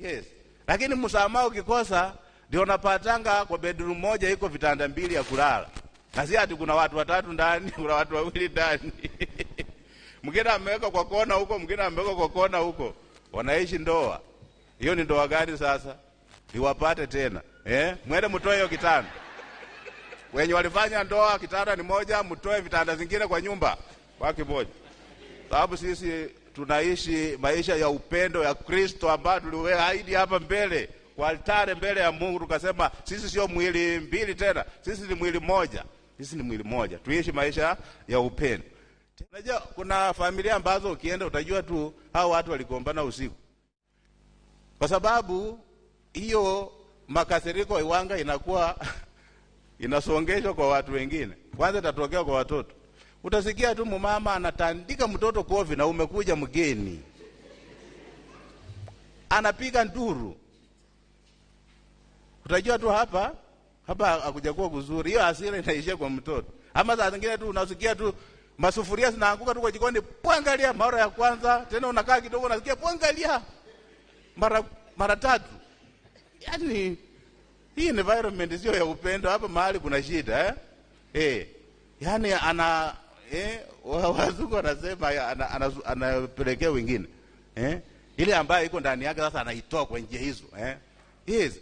Yes. Lakini msamaha ukikosa, ndio unapatanga kwa bedroom moja iko vitanda mbili ya kulala. Na si ati kuna watu watatu ndani, kuna watu wawili ndani. Mwingine ameweka kwa kona huko, mwingine ameweka kwa kona huko. Wanaishi ndoa. Hiyo ni ndoa gani sasa? Niwapate tena. Mwende mtoe hiyo kitanda. Wenye walifanya ndoa kitanda ni moja, mtoe vitanda zingine kwa nyumba kwa kimoja. Sababu sisi tunaishi maisha ya upendo ya Kristo ambayo tuliahidi hapa mbele kwa altare mbele ya Mungu, tukasema sisi sio mwili mbili tena, sisi ni mwili mmoja. Sisi ni mwili mmoja. Tuishi maisha ya upendo. Unajua kuna familia ambazo ukienda utajua tu hao watu waligombana usiku. Kwa sababu hiyo makasiriko iwanga inakuwa inasongeshwa kwa watu wengine. Kwanza itatokea kwa watoto. Utasikia tu mama anatandika mtoto kofi na umekuja mgeni. Anapiga nduru. Utajua tu hapa hakujakuwa kuzuri. Hiyo hasira inaishia kwa mtoto. Ama saa zingine tu unasikia tu masufuria zinaanguka tu kwa jikoni, pwangalia mara ya kwanza, tena unakaa kidogo unasikia pwangalia mara tatu. Yaani hii environment sio ya upendo, hapa mahali kuna shida eh? Yaani ana wazungu wanasema anapelekea wengine. Ile ambayo iko ndani yake sasa anaitoa kwa njia hizo. Yes.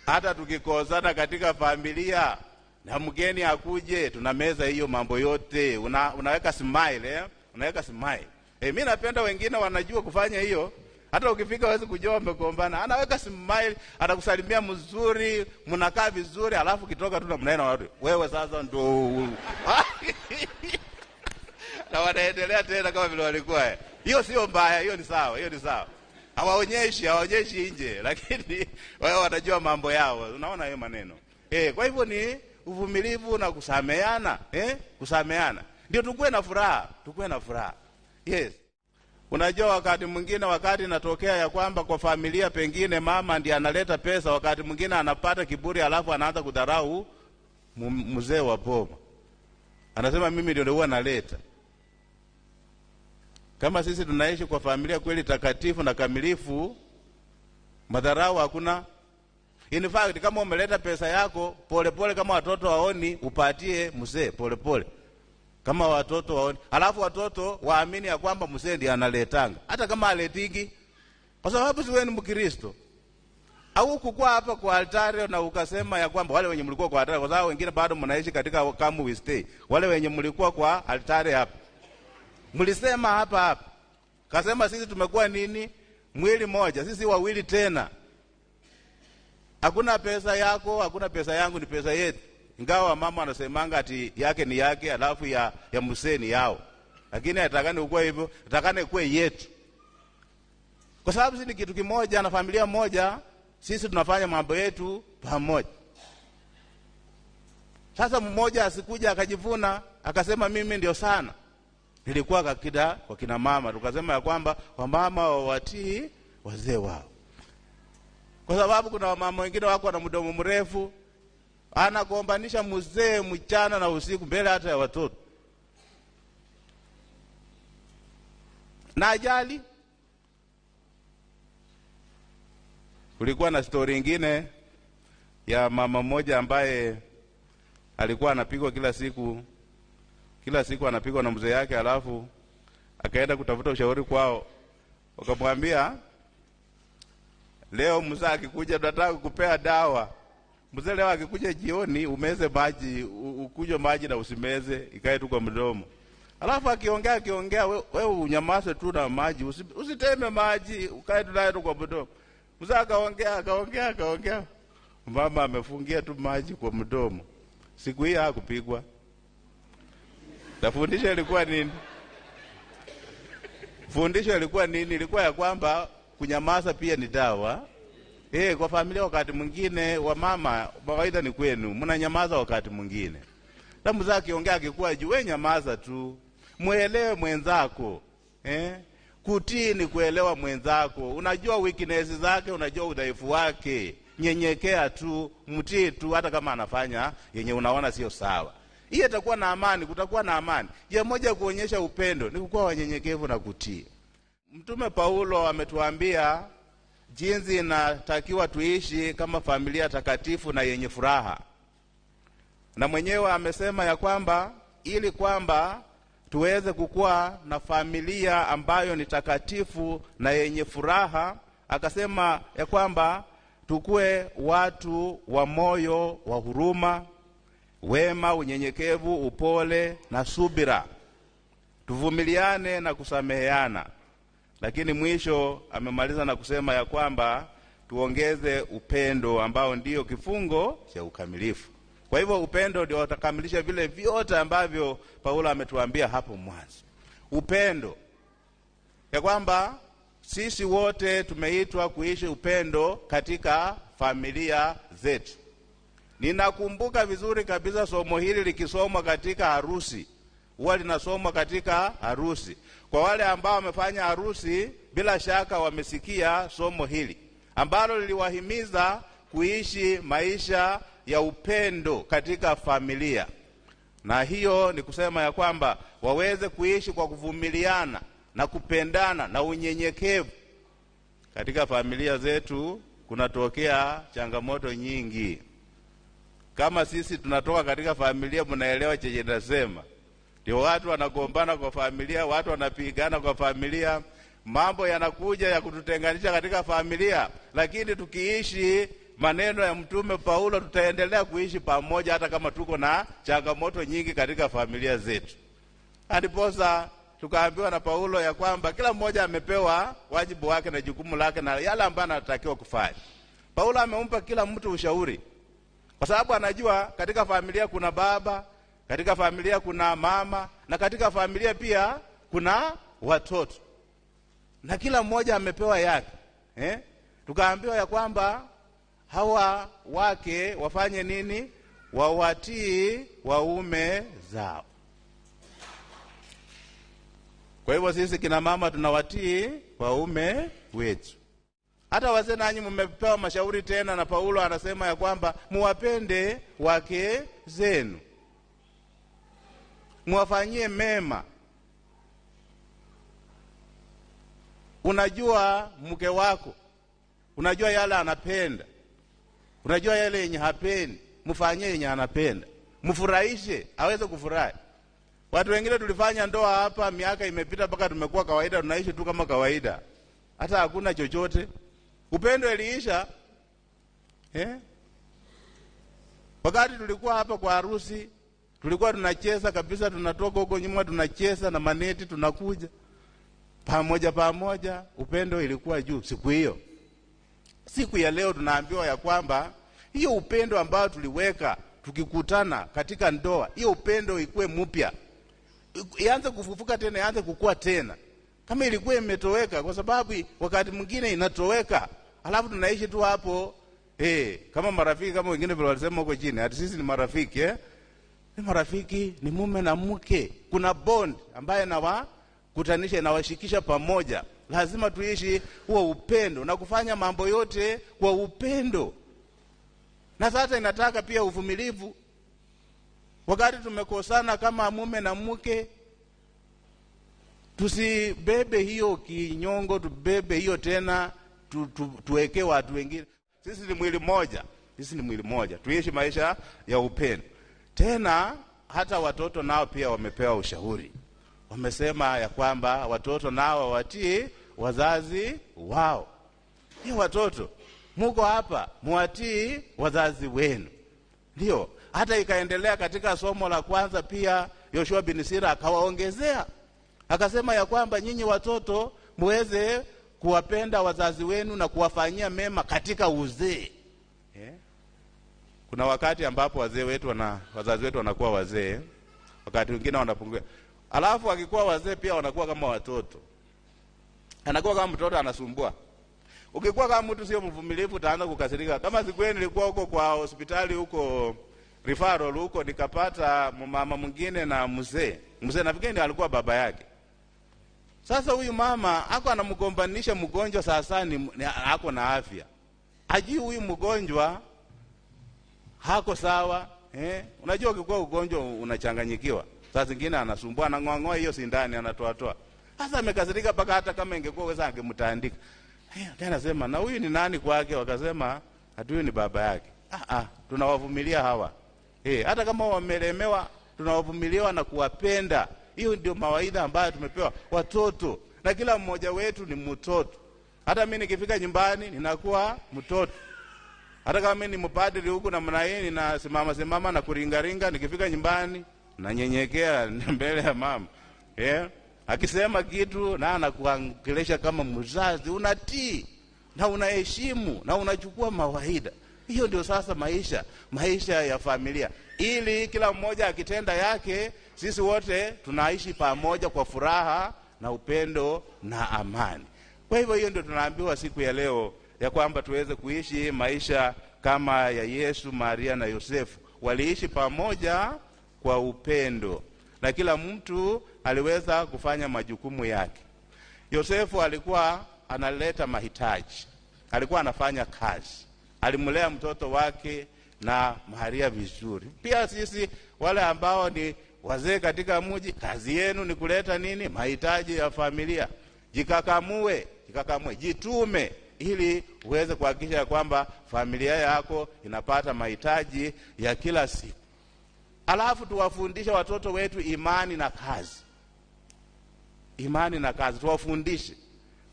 Hata tukikosana katika familia na mgeni akuje, tunameza hiyo mambo yote. Unaweka smile, Unaweka smile. Mimi napenda wengine wanajua kufanya hiyo. Hata ukifika huwezi kujua mmegombana. Anaweka smile, atakusalimia mzuri, mnakaa vizuri, alafu kitoka tu mnaenda watu. Wewe sasa ndo na wanaendelea tena kama vile walikuwa. Hiyo sio mbaya, hiyo ni sawa, hiyo ni sawa. Hawaonyeshi nje, lakini wao wanajua mambo yao. Unaona hiyo maneno. Kwa hivyo ni uvumilivu na kusameana, Kusameana. Ndio tukue na furaha, tukue na furaha. Yes. Unajua wakati mwingine, wakati inatokea ya kwamba kwa familia pengine mama ndiye analeta pesa, wakati mwingine anapata kiburi alafu anaanza kudharau mzee wa boma. Anasema mimi ndio huwa naleta. Kama sisi tunaishi kwa familia kweli takatifu na kamilifu, madharau hakuna. In fact, kama umeleta pesa yako pole pole, kama watoto waoni, upatie mzee pole pole. Kama watoto waoni, alafu watoto waamini ya kwamba mzee ndiye analetanga, hata kama aletingi, kwa sababu si wewe ni Mkristo. Au kukua hapa kwa altare na ukasema ya kwamba wale wenye mlikuwa kwa altare, kwa sababu wengine bado mnaishi katika come we stay. Wale wenye mlikuwa kwa altare hapa, mlisema hapa hapa, kasema sisi tumekuwa nini? Mwili moja, sisi wawili tena. Hakuna pesa yako, hakuna pesa yangu, ni pesa yetu. Ingawa mama anasemanga ati yake ni yake, alafu ya mzee ni yao. Lakini atakane ukue hivyo, atakane kuwe yetu. Kwa sababu sisi ni kitu kimoja na familia moja, sisi tunafanya mambo yetu pamoja. Sasa mmoja asikuja akajivuna, akasema mimi ndio sana. Nilikuwa kakida kwa kina mama, tukasema ya kwamba wamama wawatii wazee wao. Kwa sababu kuna wamama wengine wako na mdomo mrefu, anagombanisha mzee mchana na usiku mbele hata ya watoto. Na ajali. Kulikuwa na story nyingine ya mama mmoja ambaye alikuwa anapigwa kila siku. Kila siku anapigwa na mzee yake, alafu akaenda kutafuta ushauri kwao. Wakamwambia, leo mzee akikuja tunataka kukupea dawa. Mzee leo akikuja jioni umeze maji, ukunywe maji na usimeze, ikae tu kwa mdomo. Alafu akiongea wewe unyamaze tu na maji, usiteme maji, ukae tu naye tu kwa mdomo. Mzee akaongea. Mama amefungia tu maji kwa mdomo. Siku hiyo hakupigwa. Na fundisho ilikuwa nini? Fundisho ilikuwa nini? Ilikuwa ya kwamba kunyamaza pia ni dawa. Kwa familia wakati mwingine wa mama kawaida ni kwenu, mnanyamaza wakati mwingine. Na mzee akiongea akikuwa juu, wewe nyamaza tu. Muelewe mwenzako. Kutii ni kuelewa mwenzako. Unajua weakness zake, unajua udhaifu wake. Nyenyekea tu, mtii tu hata kama anafanya yenye unaona sio sawa. Hiyo itakuwa na amani, kutakuwa na amani. Njia moja kuonyesha upendo ni kuwa wanyenyekevu na kutii. Mtume Paulo ametuambia jinsi inatakiwa tuishi kama familia takatifu na yenye furaha. Na mwenyewe amesema ya kwamba ili kwamba tuweze kukua na familia ambayo ni takatifu na yenye furaha, akasema ya kwamba tukue watu wa moyo wa huruma, wema, unyenyekevu, upole na subira. Tuvumiliane na kusameheana. Lakini mwisho amemaliza na kusema ya kwamba tuongeze upendo ambao ndio kifungo cha ukamilifu. Kwa hivyo upendo ndio utakamilisha vile vyote ambavyo Paulo ametuambia hapo mwanzo. Upendo, ya kwamba sisi wote tumeitwa kuishi upendo katika familia zetu. Ninakumbuka vizuri kabisa somo hili likisomwa katika harusi. Huwa linasomwa katika harusi. Kwa wale ambao wamefanya harusi, bila shaka wamesikia somo hili ambalo liliwahimiza kuishi maisha ya upendo katika familia. Na hiyo ni kusema ya kwamba waweze kuishi kwa kuvumiliana na kupendana na unyenyekevu. Katika familia zetu kunatokea changamoto nyingi. Kama sisi tunatoka katika familia, mnaelewa chenye nasema. Ndio watu wanagombana kwa familia, watu wanapigana kwa familia, mambo yanakuja ya kututenganisha katika familia. Lakini tukiishi maneno ya Mtume Paulo, tutaendelea kuishi pamoja hata kama tuko na changamoto nyingi katika familia zetu. Ndiposa tukaambiwa na Paulo ya kwamba kila mmoja amepewa wajibu wake na jukumu lake na yale ambayo anatakiwa kufanya. Paulo amempa kila mtu ushauri, kwa sababu anajua katika familia kuna baba, katika familia kuna mama, na katika familia pia kuna watoto. Na kila mmoja amepewa yake. Tukaambiwa ya kwamba hawa wake wafanye nini? Wawatii waume zao. Kwa hivyo sisi kina mama tunawatii waume wetu. Hata wazee nanyi mmepewa mashauri tena na Paulo anasema ya kwamba muwapende wake zenu, muwafanyie mema. Unajua mke wako, unajua yale anapenda, unajua yale yenye hapendi, mfanyie yenye anapenda, mfurahishe aweze kufurahi. Watu wengine tulifanya ndoa hapa, miaka imepita mpaka tumekuwa kawaida, tunaishi tu kama kawaida, hata hakuna chochote. Upendo iliisha. Wakati tulikuwa hapa kwa harusi, tulikuwa tunacheza kabisa, tunatoka huko nyuma tunacheza na maneti, tunakuja pamoja pamoja. Upendo ilikuwa juu siku hiyo. Siku ya leo tunaambiwa ya kwamba hiyo upendo ambao tuliweka tukikutana katika ndoa, hiyo upendo ikuwe mpya, ianze kufufuka tena, ianze kukua tena kama ilikuwa imetoweka. Kwa sababu wakati mwingine inatoweka, alafu tunaishi tu hapo kama marafiki, kama wengine vile walisema huko chini, ati sisi ni marafiki. Ni marafiki, ni mume na mke. Kuna bond ambaye inawakutanisha, inawashikisha pamoja. Lazima tuishi huo upendo na kufanya mambo yote kwa upendo. Na sasa inataka pia uvumilivu. Wakati tumekosana kama mume na mke, tusibebe hiyo kinyongo, tubebe hiyo tena tuweke watu wengine. Sisi ni mwili mmoja, sisi ni mwili mmoja. Tuishi maisha ya upendo. Tena hata watoto nao pia wamepewa ushauri. Wamesema ya kwamba watoto nao watii wazazi wao. Ni watoto, muko hapa, muwatii wazazi wenu. Ndio, hata ikaendelea katika somo la kwanza pia Yoshua bin Sira akawaongezea. Akasema ya kwamba nyinyi watoto muweze kuwapenda wazazi wenu na kuwafanyia mema katika uzee. Kuna wakati ambapo wazee wetu wazazi wetu wanakuwa wazee, wakati wengine wanapungua. Alafu wakikuwa wazee pia wanakuwa kama watoto. Anakuwa kama mtoto, anasumbua. Ukikuwa kama mtu sio mvumilivu utaanza kukasirika. Kama siku ile nilikuwa huko kwa hospitali huko referral huko, nikapata mama mwingine na mzee. Mzee nafikiri alikuwa baba yake. Sasa huyu mama ako anamgombanisha mgonjwa, sasa ni ako na afya. Ajui huyu mgonjwa hako sawa. Unajua ukikuwa ugonjwa unachanganyikiwa. Saa zingine anasumbua, anang'oa hiyo sindani, anatoa toa. Sasa amekasirika mpaka hata kama ingekuwa weza angemtandika. Anasema na huyu ni nani kwake? Wakasema ati huyu ni baba yake. Tunawavumilia hawa. Hata kama wamelemewa tunawavumilia na kuwapenda. Hiyo ndio mawaidha ambayo tumepewa watoto, na kila mmoja wetu ni mtoto. Hata mimi nikifika nyumbani ninakuwa mtoto. Hata kama mimi ni mpadri huku namna hii ninasimama simama na kuringaringa, nikifika nyumbani nanyenyekea mbele ya mama. Akisema kitu na anakuongelesha kama mzazi, unatii na unaheshimu na unachukua mawaidha. Hiyo ndio sasa maisha ya familia, ili kila mmoja akitenda yake, sisi wote tunaishi pamoja kwa furaha na upendo na amani. Kwa hivyo hiyo ndio tunaambiwa siku ya leo, ya kwamba tuweze kuishi maisha kama ya Yesu, Maria na Yosefu. Waliishi pamoja kwa upendo na kila mtu aliweza kufanya majukumu yake. Yosefu alikuwa analeta mahitaji, alikuwa anafanya kazi, alimlea mtoto wake na Maria vizuri. Pia sisi wale ambao ni wazee katika mji, kazi yenu ni kuleta nini? Mahitaji ya familia. Jikakamue, jitume ili uweze kuhakikisha kwamba familia yako inapata mahitaji ya kila siku. Alafu tuwafundishe watoto wetu imani na kazi. Imani na kazi tuwafundishe,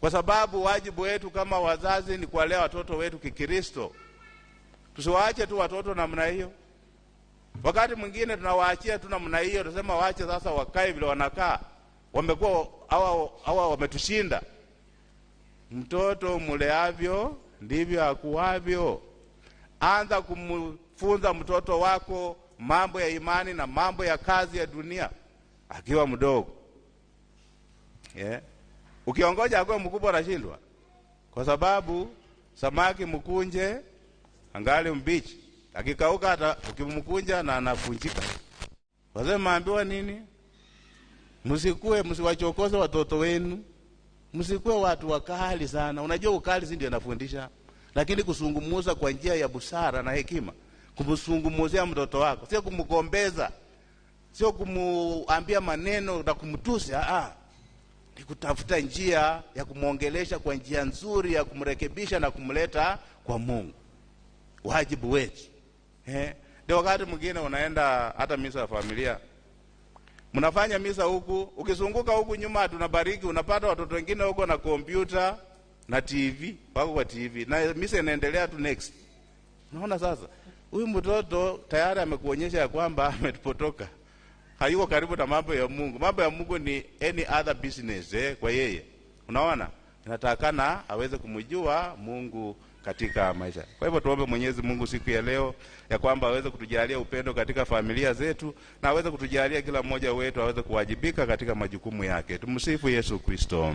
kwa sababu wajibu wetu kama wazazi ni kuwalea watoto wetu Kikristo. Tusiwaache tu watoto namna hiyo. Wakati mwingine tunawaachia tu namna hiyo, tunasema waache sasa wakae vile wanakaa, wamekuwa hawa wametushinda. Mtoto muleavyo ndivyo akuavyo. Anza kumfunza mtoto wako mambo ya imani na mambo ya kazi ya dunia akiwa mdogo. Ukiongoja akuwe mkubwa anashindwa, kwa sababu samaki mkunje angali mbichi, akikauka hata ukimkunja na anafunjika. Wazee maambiwa nini? Msikue, msiwachokoze watoto wenu. Msikue watu wakali sana. Unajua ukali si ndio anafundisha, lakini kusungumuza kwa njia ya busara na hekima. Kumsungumuzia mtoto wako, sio kumgombeza, sio kumuambia maneno na kumtusi. Ni kutafuta njia ya kumuongelesha kwa njia nzuri ya kumrekebisha na kumleta kwa Mungu. Wajibu wetu. Ndio wakati mwingine unaenda hata misa ya familia, mnafanya misa huku, ukizunguka huku nyuma tunabariki, unapata watoto wengine huko na kompyuta na TV, wako kwa TV na misa inaendelea tu next. Unaona sasa huyu mtoto tayari amekuonyesha ya kwamba ametupotoka. Hayuko karibu na mambo ya Mungu. Mambo ya Mungu ni any other business kwa yeye. Unaona? Inatakana aweze kumjua Mungu katika maisha. Kwa hivyo tuombe Mwenyezi Mungu siku ya leo ya kwamba aweze kutujalia upendo katika familia zetu, na aweze kutujalia kila mmoja wetu aweze kuwajibika katika majukumu yake. Tumsifu Yesu Kristo.